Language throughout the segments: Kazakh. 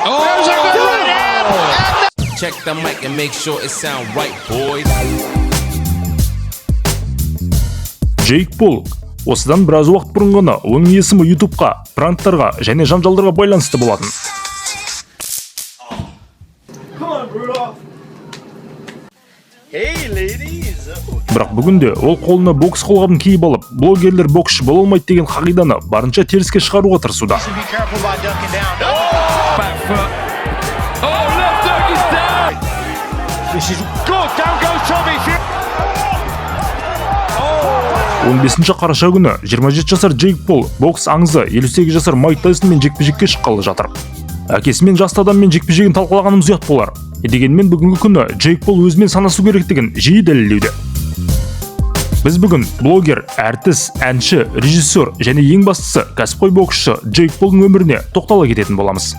There's a good right hand. Check the mic and make sure it sound right, boys. Джейк Пол. Осыдан біраз уақыт бұрын ғана оның есімі Ютубқа, пранктарға және жанжалдарға байланысты болатын. Hey, ladies. Бірақ бүгінде ол қолына бокс қолғабын киіп алып, блогерлер боксшы бола алмайды деген қағиданы барынша теріске шығаруға тырысуда. Be careful about ducking down. Back foot. Oh, left hook is down. This is good. Down goes Tommy Fury. 15 қараша күні 27 жасар Джейк Пол бокс аңызы 58 жасар Майк Тайсонмен жекпе-жекке шыққалы жатыр. Әкесімен жасты адаммен жекпе-жегін талқылағанымыз ұят болар. Дегенмен бүгінгі күні Джейк Пол өзімен санасу керектігін жиі дәлелдеуде. Біз бүгін блогер, әртіс, әнші, режиссер және ең бастысы кәсіпқой боксшы Джейк Полдың өміріне тоқтала кететін боламыз.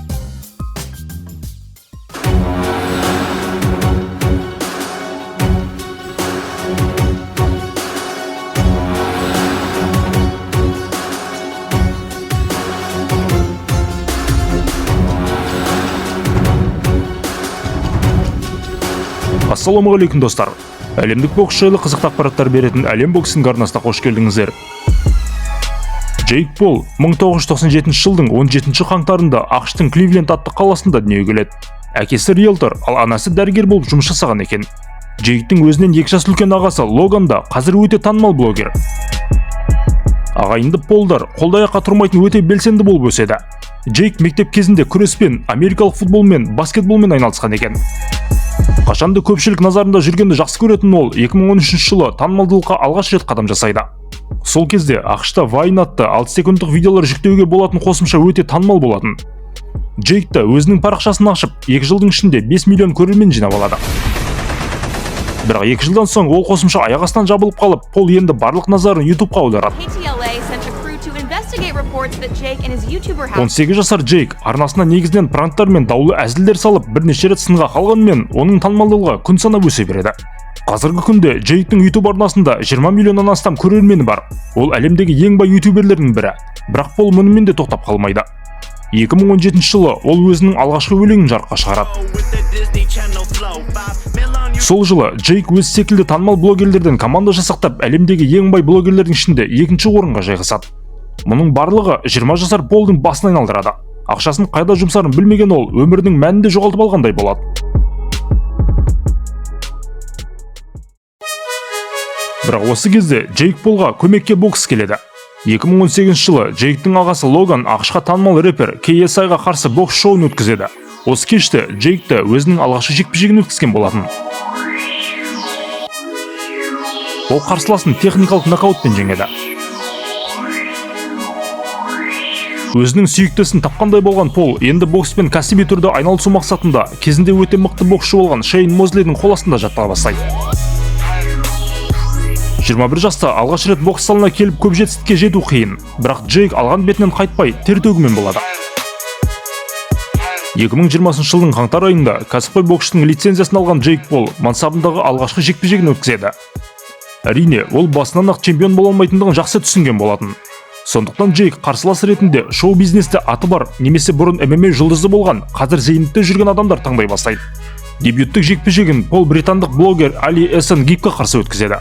Ассалаумағалейкум, достар! Әлемдік бокс жайлы қызықты ақпараттар беретін Әлем Боксинг арнасына қош келдіңіздер. Джейк Пол 1997 жылдың 17 қаңтарында АҚШ-тың Кливленд атты қаласында дүниеге келеді. Әкесі риэлтор, ал анасы дәрігер болып жұмыс жасаған екен. Джейктің өзінен 2 жас үлкен ағасы Логан да қазір өте танымал блогер. Ағайынды Полдар қолды аяққа тұрмайтын өте белсенді болып өседі. Джейк мектеп кезінде күреспен, америкалық футболмен, баскетболмен айналысқан екен. Қашанды көпшілік назарында жүргенді жақсы көретін ол 2013 жылы танымалдылыққа алғаш рет қадам жасайды. Сол кезде АҚШ-та Вайн атты 6 секундтық видеолар жүктеуге болатын қосымша өте танымал болатын. Джейк та өзінің парақшасын ашып, 2 жылдың ішінде 5 миллион көрермен жинап алады. Бірақ 2 жылдан соң ол қосымша аяқ астынан жабылып қалып, Пол енді барлық назарын Ютубқа аударады. KTLA sent a crew to investigate reports that Jake and his YouTuber house 18 жасар Джейк арнасына негізінен пранктар мен даулы әзілдер салып, бірнеше рет сынға қалғанымен, оның танымалдылығы күн санап өсе береді. Қазіргі күнде Джейктің YouTube арнасында 20 миллионнан астам көрермені бар. Ол әлемдегі ең бай ютуберлердің бірі. Бірақ Пол мұнымен де тоқтап қалмайды. 2017 жылы ол өзінің алғашқы өлеңін жарыққа шығарады. With the Disney Channel flow. 5 mil on you. Сол жылы Джейк өз секілді танымал блогерлерден команда жасақтап, әлемдегі ең бай блогерлердің ішінде екінші орынға жайғасады. Мұның барлығы 20 жасар Полдың басын айналдырады. Ақшасын қайда жұмсарын білмеген ол өмірінің мәнін де жоғалтып алғандай болады. Бірақ осы кезде Джейк Полға көмекке бокс келеді. 2018 жылы Джейктің ағасы Логан АҚШ-қа танымал рэпер KSI-ға қарсы бокс шоуын өткізеді. Осы кеште Джейк те өзінің алғашқы жекпе-жегін өткізген болатын. Ол қарсыласын техникалық нокаутпен жеңеді. Өзінің сүйікті ісін тапқандай болған Пол енді бокспен кәсіби түрде айналысу мақсатында кезінде өте мықты боксшы болған Шейн Мозлидің қол астында жаттыға бастайды. 21 жаста алғаш рет бокс залына келіп, көп жетістікке жету қиын. Бірақ Джейк алған бетінен қайтпай, тер төгумен болады. 2020 жылдың қаңтар айында кәсіпқой боксшының лицензиясын алған Джейк Пол мансабындағы алғашқы жекпе-жегін өткізеді. Әрине, ол басынан ақ чемпион бола алмайтындығын жақсы түсінген болатын. Сондықтан Джейк қарсылас ретінде шоу бизнесте аты бар немесе бұрын ММА жұлдызы болған, қазір зейнетте жүрген адамдар таңдай бастайды. Дебюттік жекпе-жегін Пол британдық блогер Али Эсен Гибке қарсы өткізеді.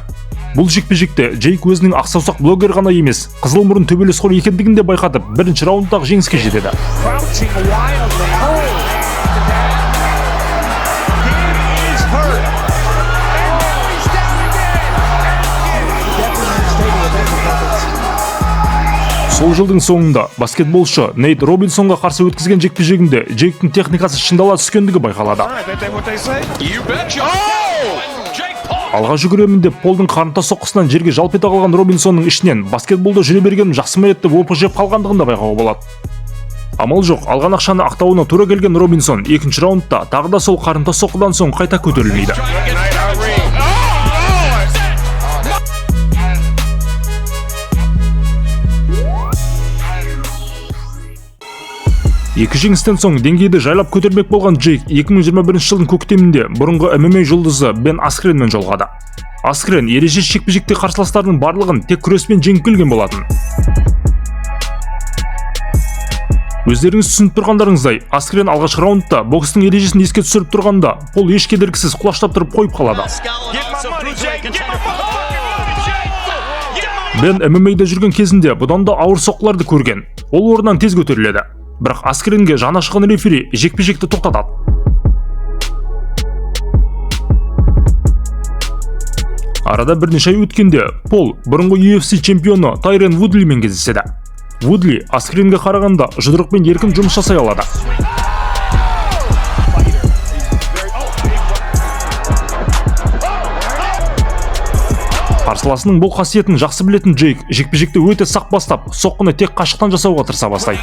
Бұл жекпе-жекте Джейк өзінің ақсаусақ блогер ғана емес, қызыл мұрын төбелесқор екендігін де байқатып, бірінші раундтағы жеңіске жетеді. Crouching wildly. Oh. Gibb is hurt. And now he's down again. And Gibb. Definitely unstable with that performance. Сол жылдың соңында баскетболшы Нейт Робинсонға қарсы өткізген жекпе-жегінде Джейктің техникасы шыңдала түскендігі байқалады. Ain't that what they say? You betcha. Oh! Jake Paul. Алға жүгіремін деп Полдың қарымта соққысынан жерге жалп ете қалған Робинсонның ішінен баскетболда жүре бергенім жақсы ма еді деп опық жеп қалғандығын да байқауға болады. Амал жоқ, алған ақшаны ақтауына тура келген Робинсон екінші раундта тағы да сол қарымта соққыдан соң қайта көтерілмейді. Trying to get Екі жеңістен соң деңгейді жайлап көтермек болған Джейк 2021 жылдың көктемінде бұрынғы ММА жұлдызы Бен Аскренмен жолығады. Аскрен ережесіз жекпе-жекте қарсыластарының барлығын тек күреспен жеңіп келген болатын. Өздеріңіз түсініп тұрғандарыңыздай, Аскрен алғашқы раундта бокстың ережесін еске түсіріп тұрғанда, Пол еш кедергісіз құлаштап тұрып қойып қалады. Get my money, Jake. Get my motherfucking money, Jake. Get my Бен ММА-да жүрген кезінде бұдан да ауыр соққыларды көрген. Ол орнынан тез көтеріледі. Бірақ Аскренге жаны ашыған рефери жекпе-жекті тоқтатады. Арада бірнеше ай өткенде Пол бұрынғы UFC чемпионы Тайрен Вудлимен кездеседі. Вудли Аскренге қарағанда жұдырықпен еркін жұмыс жасай алады. Қарсыласының бұл қасиетін жақсы білетін Джейк жекпе-жекті өте сақ бастап, соққыны тек қашықтан жасауға тырыса бастайды.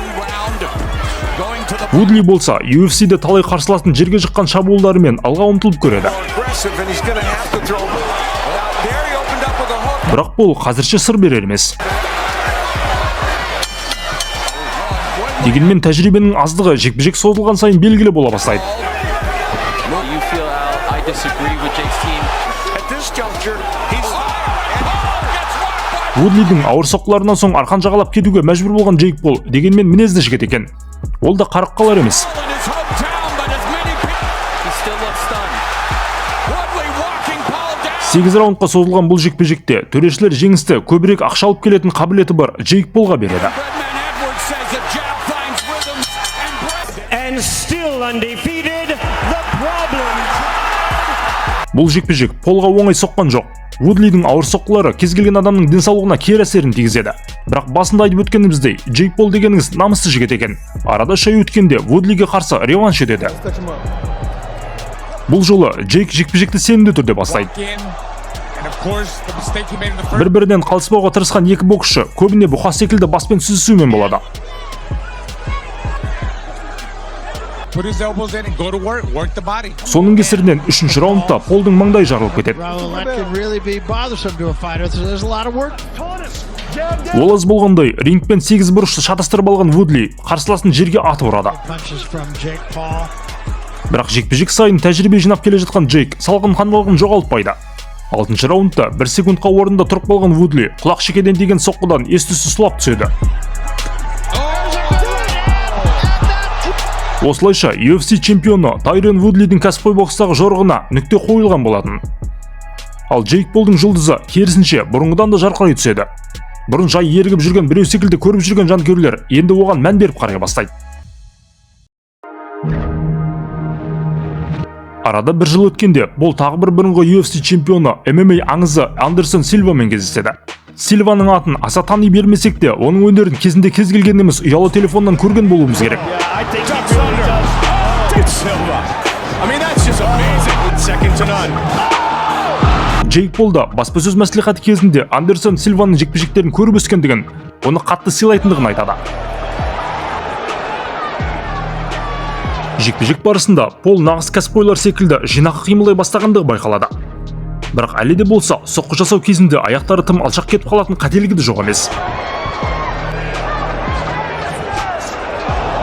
Вудли болса, UFC-де талай қарсыласын жерге жыққан шабуылдарымен алға ұмтылып көреді. Aggressive, and he's gonna have to throw. Now, there he opened up with a hook. Бірақ бұл қазірше сыр берер емес. Дегенмен тәжірибенің аздығы жекпе-жек созылған сайын белгілі бола бастайды. You feel, Al, I disagree with Jake's team. At this juncture, he's Вудлидің ауыр соққыларынан соң арқан жағалап кетуге мәжбүр болған Джейк Пол дегенмен мінезді жігіт екен. Ол да қарық қалар емес. In his hometown, but as many people. He still looks stunned. Woodley walking Paul down. 8 раундқа созылған бұл жекпе-жекте төрешілер жеңісті көбірек ақша алып келетін қабілеті бар Джейк Полға береді. Redman Edwards says the jab finds rhythm and breath. And still undefeated, the Problem. Бұл жекпе-жек Полға оңай соққан жоқ. Вудлидің ауыр соққылары кез келген адамның денсаулығына кері әсерін тигізеді. Бірақ басында айтып өткеніміздей, Джейк Пол дегеніңіз намысты жігіт екен. Арада 3 ай өткенде Вудлиге қарсы реванш етеді. Бұл жолы Джейк жекпе-жекті сенімді түрде бастайды. In. And of course, the mistake he made in the first. Бір-бірінен қалыспауға тырысқан екі боксшы көбіне бұқа секілді баспен сүзісумен болады. Put his elbows in and go to work. Work the body. Соның кесірінен үшінші раундта Полдың маңдайы жарылып кетеді. Raul, that can really be bothersome to a fighter. So there's a lot of work. Ол аз болғандай, рингпен сегіз бұрышты шатастырып алған Вудли қарсыласын жерге атып ұрады. Punches from Jake Paul. Бірақ жекпе-жек сайын тәжірибе жинап келе жатқан Джейк салқын қандылығын жоғалтпайды. Алтыншы раундта бір секундқа орнында тұрып қалған Вудли құлақ шекеден деген соққыдан ес түссіз сұлап түседі. Осылайша UFC чемпионы Тайрен Вудлидің кәсіпқой бокстағы жорығына нүкте қойылған болатын. Ал Джейк Полдың жұлдызы керісінше бұрынғыдан да жарқырай түседі. Бұрын жай ерігіп жүрген біреу секілді көріп жүрген жанкүйерлер енді оған мән беріп қарай бастайды. Арада бір жыл өткенде бұл тағы бір бұрынғы UFC чемпионы, MMA аңызы Андерсон Сильвамен кездеседі. Сильваның атын аса тани бермесек те, оның өнерін кезінде кез келгеніміз ұялы телефоннан көрген болуымыз керек. I think he really does. It's Silva. I mean, that's just amazing. Second to none. Джейк Пол да баспасөз мәслихаты кезінде Андерсон Сильваның жекпе-жектерін көріп өскендігін, оны қатты сыйлайтындығын айтады. Жекпе-жек барысында Пол нағыз кәсіпқойлар секілді жинақы қимылдай бастағандығы байқалады. Бірақ әлі де болса соққы жасау кезінде аяқтары тым алшақ кетіп қалатын қателігі де жоқ емес.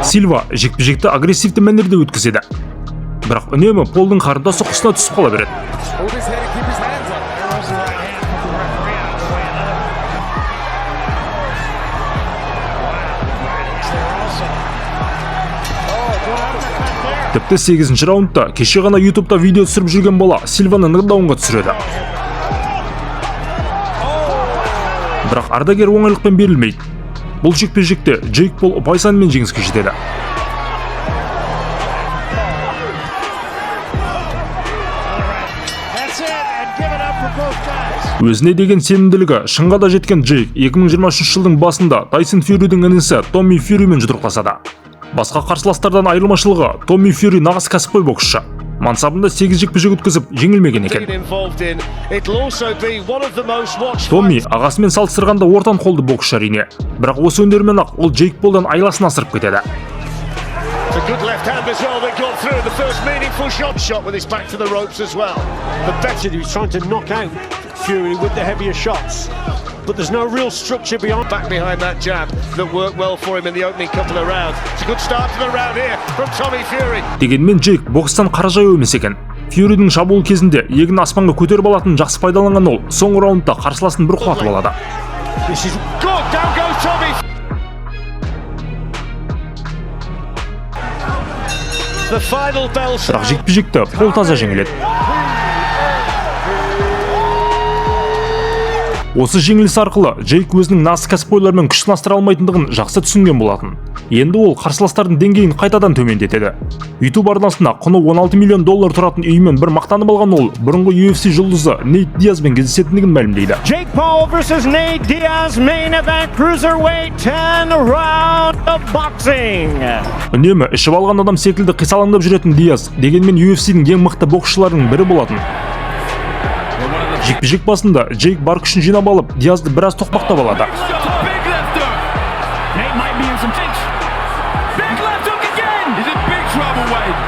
Сильва жекпе-жекті агрессивті мәнерде өткізеді. Бірақ үнемі Полдың қарымта соққысына түсіп қала береді. Move his head and keep his hands up. There was the right hand from the referee out of the way. Another. Wow, right hands there also. Oh, good uppercut there. Тіпті 8 раундта кеше ғана ютубта видео түсіріп жүрген бала Сильваны нокдаунға түсіреді. Бірақ ардагер оңайлықпен берілмейді. Бұл жекпе-жекте Джейк Пол ұпай санымен жеңіске жетеді. That's it, and give it up for both guys. Өзіне деген сенімділігі шыңға да жеткен Джейк 2023 жылдың басында Тайсон Фьюридің інісі Томми Фьюримен жұдырықтасады. Басқа қарсыластардан айырмашылығы, Томми Фьюри нағыз кәсіпқой боксшы. Мансабында 8 жекпе-жек өткізіп, жеңілмеген екен. Involved in. It'll also be one of the most watched. Томми ағасымен салыстырғанда ортан қолды боксшы, әрине. Бірақ осы өнерімен ақ ол Джейк Полдан айласын асырып кетеді. It's a good left hand as well that got through. The first meaningful shot. Shot with his back to the ropes as well. The better he was trying to knock out Fury with the heavier shots. But there's no real structure beyond. Back behind that jab that worked well for him in the opening couple of rounds. It's a good start to the round here from Tommy Fury. Дегенмен Джейк бокстан қара жаяу емес екен. Фьюридің шабуыл кезінде иегін аспанға көтеріп алатынын жақсы пайдаланған ол соңғы раундта қарсыласын бір құлатып алады. This is Good. Down goes Tommy. The final bell Бірақ жекпе-жекті Пол таза жеңіледі. Осы жеңіліс арқылы Джейк өзінің нағыз кәсіпқойлармен күш сынастыра алмайтындығын жақсы түсінген болатын. Енді ол қарсыластардың деңгейін қайтадан төмендетеді. YouTube арнасына құны 16 миллион доллар тұратын үйімен бір мақтанып алған ол бұрынғы UFC жұлдызы Нейт Диазбен кездесетіндігін мәлімдейді. Jake Paul versus Nate Diaz, main event, cruiserweight, 10 round of boxing. Үнемі ішіп алған адам секілді қисалаңдап жүретін Диаз дегенмен UFC-дің ең мықты боксшыларының бірі болатын. Жекпе-жек басында Джейк бар күшін жинап алып, Диазды біраз тоқпақтап алады. Big left hook. Nate might be in some clinch. Big left hook again. He's in big trouble, Wade.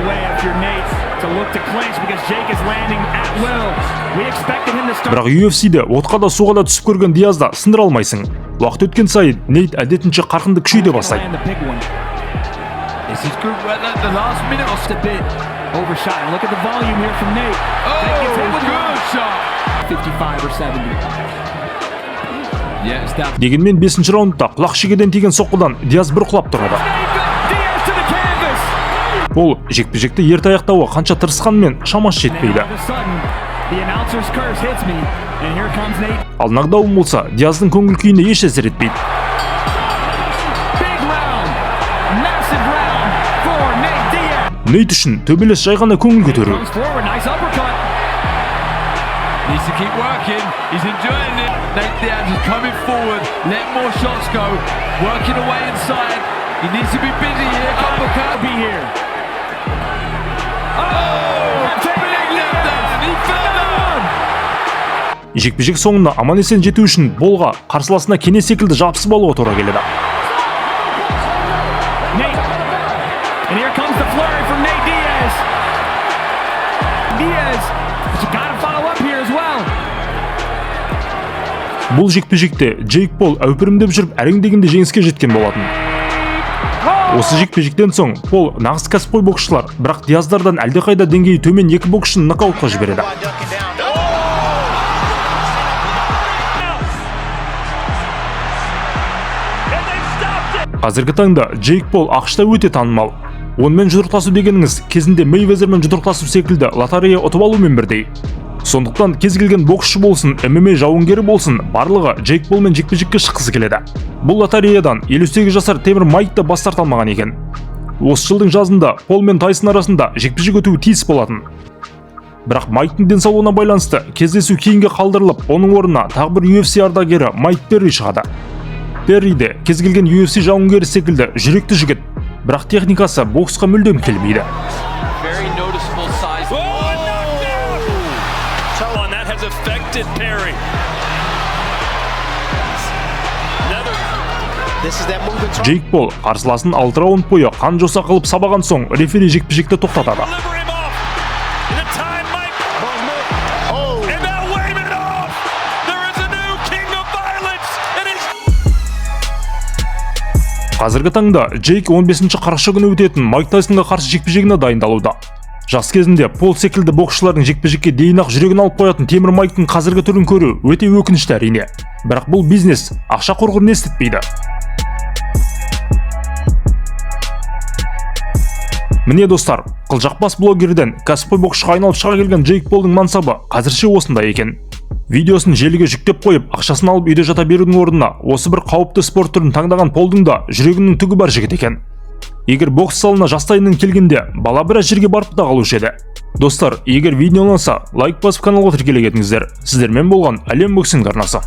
Way if you're Nate to look to clinch because Jake is landing at will. We expected him to start. Бірақ UFC-де отқа да, суға да түсіп көрген Диазды сындыра алмайсың. Уақыт өткен сайын Нейт әдетінше қарқынды күшейте бастайды. Land the big one. This is good. Well, the last minute or Just a bit overshot. And look at the volume here from Nate. Jake gets hit Oh, with good shot. 55 or 70. Yeah, it's down. Дегенмен бесінші раундта құлақ шегеден тиген соққыдан Диаз бір құлап тұрады. Diaz to the canvas. Ол жекпе-жекті ерте аяқтауға қанша тырысқанмен, шамасы And жетпейді. all of a sudden, the announcer's curse hits me, and here comes Nate. Ал нокдаун болса, Диаздың көңіл күйіне еш әсер етпейді. Big round, massive round for Nate Diaz. Нейт үшін төбелес жай ғана көңіл көтеру. Comes forward, nice uppercut. Needs to keep working. He's enjoying it. Nate Diaz is coming forward. Let more shots go. Working away inside. He needs to be busy here. Uppercut. Be here. Oh, big left hand. He fell down. Жекпе-жек соңына аман есен жету үшін Полға қарсыласына кене секілді жабысып алуға тура келеді. Nate. And here comes the flurry from Nate Diaz. Diaz, but you gotta follow up here as well. Бұл жекпе-жекте Джейк Пол әупірімдеп жүріп, әрең дегенде жеңіске жеткен болатын. Осы жекпе-жектен соң Пол нағыз кәсіпқой боксшылар, бірақ Диаздардан әлдеқайда деңгейі төмен екі боксшыны нокаутқа жібереді. By ducking down. And they stopped it. Қазіргі таңда Джейк Пол АҚШ-та өте танымал. Онымен жұдырықтасу дегеніңіз кезінде Мейвезермен жұдырықтасу секілді лотерея ұтып алумен бірдей. Сондықтан кез келген боксшы болсын, ММА жауынгері болсын, барлығы Джейк Полмен жекпе-жекке шыққысы келеді. Бұл лотереядан 58 жасар Темір Майк та бас тарта алмаған екен. Осы жылдың жазында Пол мен Тайсон арасында жекпе-жек өтуі тиіс болатын. Бірақ Майктың денсаулығына байланысты кездесу кейінге қалдырылып, оның орнына тағы бір UFC ардагері Майк Перри шығады. Перри де кез келген UFC жауынгері секілді жүректі жігіт, бірақ техникасы боксқа мүлдем келмейді. Very noticeable size. Oh, knockdown! And that has affected Perry. Another This is that moving target. Джейк Пол қарсыласын 6 раунд бойы қан жоса қылып сабаған соң, рефери жекпе-жекті тоқтатады. Deliver him off. And the time might. Oh. And now wave it off. There is a new king of violence, and it's Қазіргі таңда Джейк 15 қараша күні өтетін Майк Тайсонға қарсы жекпе-жегіне дайындалуда. Жас кезінде Пол секілді боксшылардың жекпе-жекке дейін ақ жүрегін алып қоятын Темір Майктың қазіргі түрін көру өте өкінішті, әрине. Бірақ бұл бизнес, ақша құрғыр не істетпейді. Міне, достар, қылжақбас блогерден кәсіпқой боксшыға айналып шыға келген Джейк Полдың мансабы қазірше осындай екен. Видеосын желіге жүктеп қойып, ақшасын алып үйде жата берудің орнына осы бір қауіпті спорт түрін таңдаған Полдың да жүрегінің түгі бар жігіт екен. Егер бокс залына жастайынан келгенде, бала біраз жерге барып та қалушы еді. Достар, егер видео ұнаса, лайк басып, каналға тіркеле кетіңіздер. Сіздермен болған Әлем Боксинг арнасы.